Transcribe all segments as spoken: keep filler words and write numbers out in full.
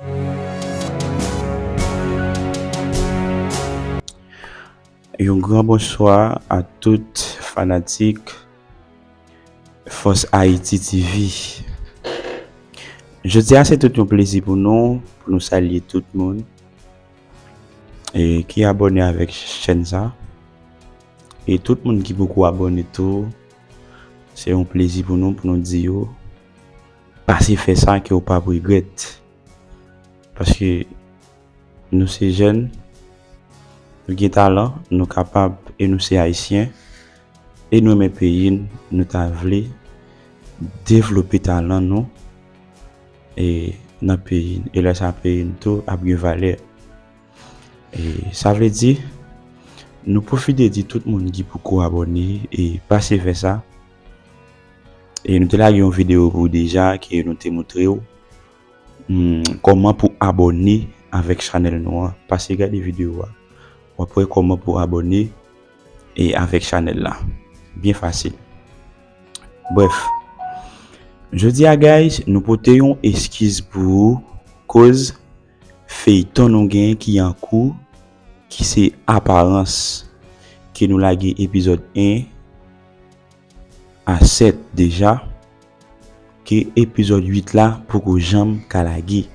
Yon gran bonswa a tout fanatik Fòs Ayiti T V. Jodi a, se tout yon plezi pou nou, pou nou salye tout moun e ki abòne avèk chèn sa. E tout moun ki poko abòne tou, se yon plezi pou nou, pou nou di yo, pase fè sa ke w p ap regrèt. Paske nou se jèn, nou gen talan, nou kapab e nou se Ayisyen. E nou renmen peyi n, nou ta vle devlope talan nou e nan peyi n. E lè sa peyi n tou ap gen valè. E sa vle di, nou pwofite di tout moun ki poko abòne e pase fè sa. E nou te lage yon videyo pou ou deja ke nou te montre w hmm, kòman pou abòne avèk chanèl nou an. Pase gade videyo a. W ap wè kòman pou abòne e avèk chanèl la. Byen fasil. Brèf, jodi a, guys, nou pote yon eskiz pou ou, koz feyton nou gen ki an kou, ki se Aparans, ke nou lage epizòd en a sèt deja, ke epizòd uit la poko janm ka lage.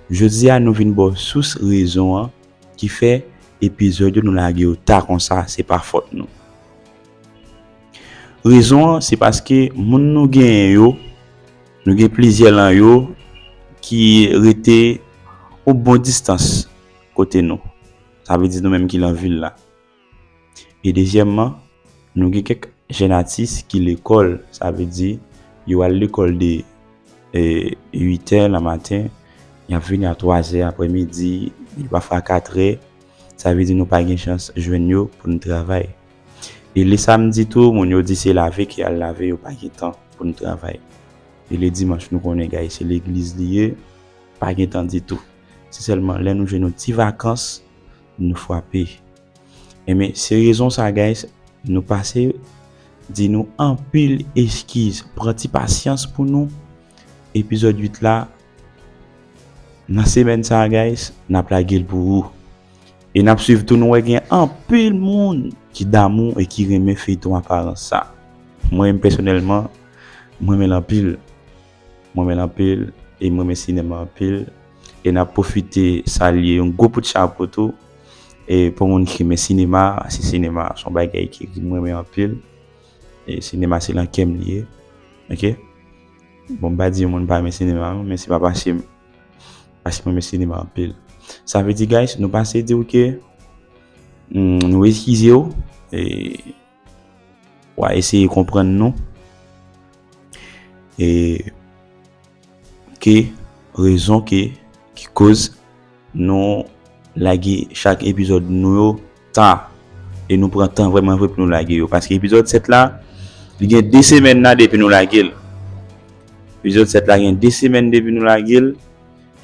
Jodi a, nou vin ba w sous rezon an ki fè epizòd yo nou lage yo ta konsa, se pa fòt nou. Rezon an, se paske moun nou genyen yo, nou gen plizyè lan yo ki rete yon bon distans kote nou. Sa vle di nou menm ki lan vil la. E dezyèmman, nou gen kèk jèn atis ki lekòl, sa vle di yo al lekòl de, e, uit è nan maten, y ap vini a twa zè aprèmidi, pafwa kat è, sa vle di nou pa gen chans jwenn yo pou nou travay. E le samdi tou, moun yo di se lave ki al lave, yo pa gen tan pou nou travay. E le dimanch, nou konnen, guys, se legliz li ye, pa gen tan ditou. Se sèlman lè nou jwenn yon ti vakans, nou frape. Enben, se rezon sa, guys, nou pase di nou anpil eskiz. Pran ti pasyans pou nou. Epizòd uit la, nan semèn sa, guys, n ap lage l pou ou. E n ap swiv tou, nou wè gen anpil moun ki damou e ki renmen feyton Aparans sa. Mwen menm pèsonèlman, mwen renmen l anpil. Mwen renmen l anpil e mwen renmen sinema anpil. E n ap pwofite salye yon gwo bout chapo tou e pou moun ki renmen sinema, se sinema, se yon bagay ki, ki mwen renmen anpil. E sinema se nan kè m li ye. Oke? Bon, m pa di yon moun pa renmen sinema, non, men se pa paske m, paske mwen renmen sinema anpil. Sa vle di, guys, nou pase di w ke, hmm, nou eskize w, e w a eseye konprann nou. E ke rezon ke, ki koz nou lage chak epizòd nou yo ta. E nou pran tan vrèman vre pou nou lage yo. Paske epizòd sèt la, li gen de semèn la depi nou lage l. Epizòd sèt la gen de semèn depi nou lage l,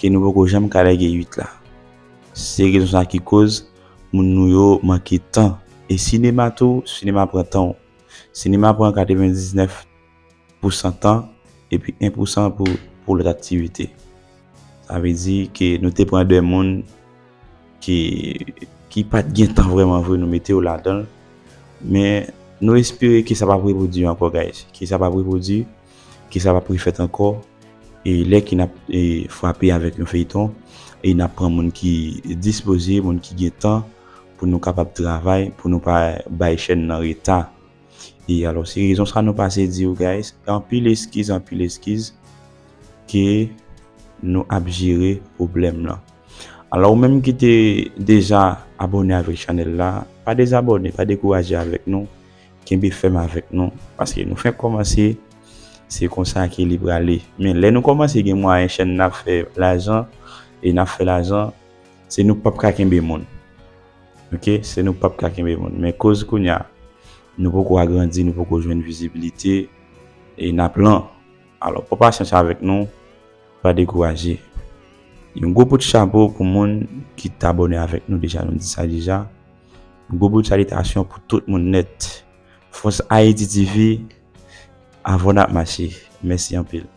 ke nou poko janm ka lage uit la. Se rezon sa ki koz moun nou yo manke tan. E sinema tou, sinema pran tan w. Sinema pran katrevendiznèf pou san tan, epi en pou san pou, pou lòt aktivite. Sa vle di ke nou te pran de moun ki, ki pa t gen tan vrèman vre, nou mete yo ladan l. Men nou espere ke sa p ap repwodui ankò, guys. Ke sa p ap repwodui, ke sa p ap refèt ankò. E lè ke n ap, e, frape avèk yon feyton, e n ap pran moun ki dispoze, moun ki gen tan, pou nou kapab travay, pou nou pa bay chèn nan reta. E alò, se rezon sa nou pase di w, guys, anpil eskiz, anpil eskiz, ke nou ap jere pwoblèm lan. Alò, ou menm ki te deja abòne avèk chanèl la, pa dezabòne, pa dekouraje avèk nou, kenbe fèm avèk nou, paske nou fenk kòmanse, se konsa ke li prale. Men lè nou kòmanse gen mwayen chèn nan ap fè lajan, e n ap fè lajan, se nou p ap ka kenbe moun. Oke, se nou p ap ka kenbe moun. Men koz kounye a, nou poko agrandi, nou poko jwenn vizibilite, e n ap lan. Alò, pran pasyans avèk nou, pa dekouraje. Yon gwo bout chapo pou moun ki t abòne avèk nou deja, nou di sa deja. Yon gwo bout salitasyon pou tout moun nèt. Fòs Ayiti T V, avan n ap mache. Mèsi anpil.